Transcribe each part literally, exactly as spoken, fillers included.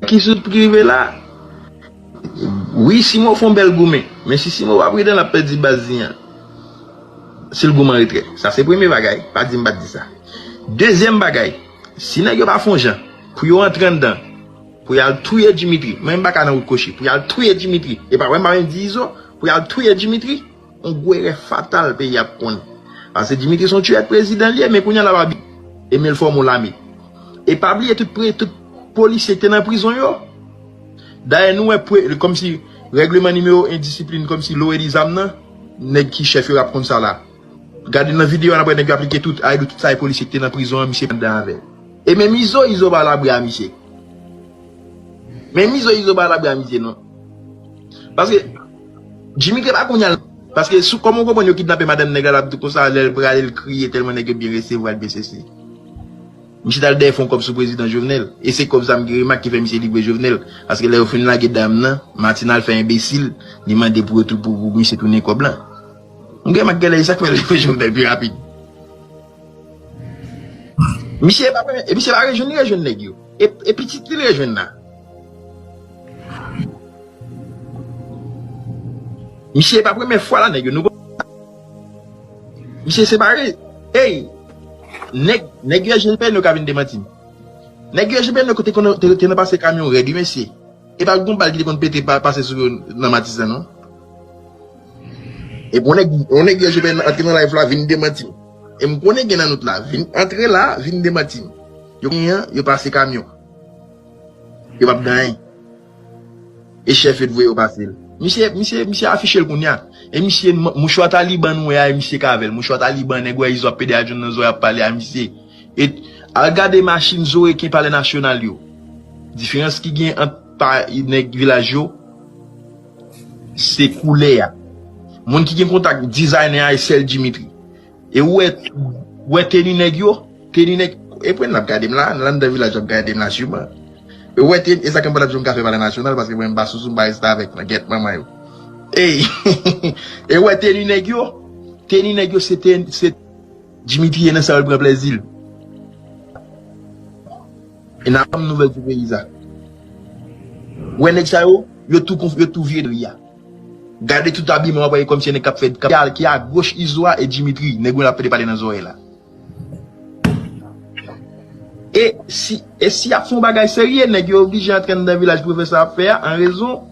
Ki sou ki rive la? Wi, Simo fè yon bèl goumen. Men si Simo pa pridan, l ap pèdi baz li an. Si l goumen an retrè. Sa se premye bagay. Pa di m pa t di sa. Dezyèm bagay, si nèg yo pa fè yon jan pou yo antre anndan, pou y al touye Dimitri, mwen m pa ka nan wout kochi, pou y al touye Dimitri, e pa wè m pa menm di Izo, pou y al touye Dimitri, yon gwo erè fatal peyi a ap konn. Paske Dimitri se yon tiyè prezidan li ye, men kounye a l ap abi. E men l fòme yon lame. E pa bliye tout pre, tout polisye ki te nan prizon yo. Dayè nou wè pre, kòmsi règleman nimewo en disiplin, kòmsi loweri zam nan, nèg ki chèf yo ap konn sa la. Gade nan videyo a, n ap wè nèg yo aplike tout, Aydou, tout sa e polisye ki te nan prizon an, misye pran anndan avè l. E menm Izo, Izo pa labri a misye. Menm Izo, Izo pa labri a misye non. Paske Dimitri pa kounye a l. Paske sou kòman w konprann yo kidnape madanm nèg la, l ap di konsa, lè l prale, l kriye tèlman nèg yo byen resevwa l, byen sesi. Misye t al dèyè fè yon kòb sou prezidan Jovenel. E se kòb zam ki remak ki fè misye livre Jovenel. Paske lè yo fin lage dam nan, Martine al fè enbesil, li mande pou yo tou pou, pou misye tounen kòb lan. M gen remak genlè, e sa k fè l livre Jovenel pi rapid. Misye pa, e misye pa rejwenn, li rejwenn nèg yo. E, e pitit li, li rejwenn la. Misye pa premye fwa la, nèg yo. Nou, misye separe. Ey! Nèg, nèg U S G P N yo ka vin demanti m. Nèg U S G P N yo te, konn- te, te nan pase kamyon rèd, wi, mesye. E pa gon bal ki te konn pete pa, pase sou yo nan Matisan, non. E bon, nèg, yon nèg U S G P N antre nan live la, vin demanti m. E m konnen gen nan nout la. Vin antre la, vin demanti m. Yo gen an, yo pase kamyon. Yo p ap gen anyen. E chèf yo t voye yo pase l. Misye, misye, misye afiche l kounye a. E misye, m- mouchwa taliban nou wè a, e misye k avè l. Mouchwa taliban, nèg wè Izo ap pede a John nan zòrèy ap pale a misye. E al gade machin Zoreken Palè Nasyonal yo. Diferans ki gen ant pa nèg vilaj yo, se koulè a. Moun ki gen kontak dizayner a, e sèl Dimitri. E ou wè, ou wè teni nèg yo, teni nèg, e pou n ap gade m la, nan anndan vilaj yo ap gade m la siman. E ou wè teni, e sa k fè m pa t ap janm ka fè Palè Nasyonal, paske mwen m pa sousou, m pa restavèk nan gèt manman yo. Ey! E ou wè teni nèg yo, teni nèg yo se teni, se Dimitri ye nan sa yo, l pran plèzi l. E n ap ban m nouvèl sou peyi sa. Ou wè nèg sa yo, yo tou konf- yo tou vye de ri a. Gade tout abiman w ap wè kòmsi nèg k ap fè, k ap, ki a, ki agoch Izo a e Dimitri, nèg yo l ap pede pale nan zòrèy la. E si, e si y ap fè yon bagay serye, nèg yo oblije antre anndan vilaj pou yo fè sa y ap fè a, an rezon.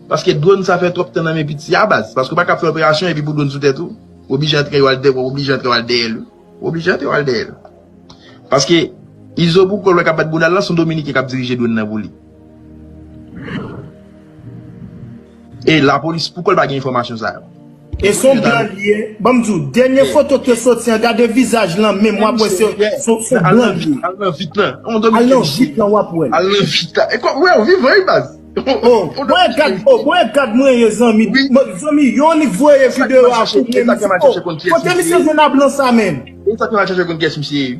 Paske dwòn sa fè twòp tan nan men piti a baz. Paske w pa ka ap fè operasyon epi pou dwòn sou tèt ou. Ou oblije antre yo al dèyè, ou oblije antre yo al dèyè l. Ou oblije antre yo al dèyè l. Paske Izo pou kò l wè k ap bat bounal lan, se yon Dominiken k ap dirije dwòn nan pou li. E lapolis pou kò l pa gen enfòmasyon sa yo. E se yon plan li ye. Ban m di w, dènye foto ki te soti an, gade vizaj lan menm, w ap wè se se- se yon plan li ye. Al nan vit lan. Al nan vit lan, w ap wè l. Al nan vit lan. E kò, wè, w vivan, wi, baz. Oh, mwen gad, oh, mwen gad mwen ye, zanmi. Zanmi, Yonnik voye videyo a pou mwen, misye. Oh, kote misye jwenn a blan sa menm? E sa k fè m al chèche konn kiyès misye ye.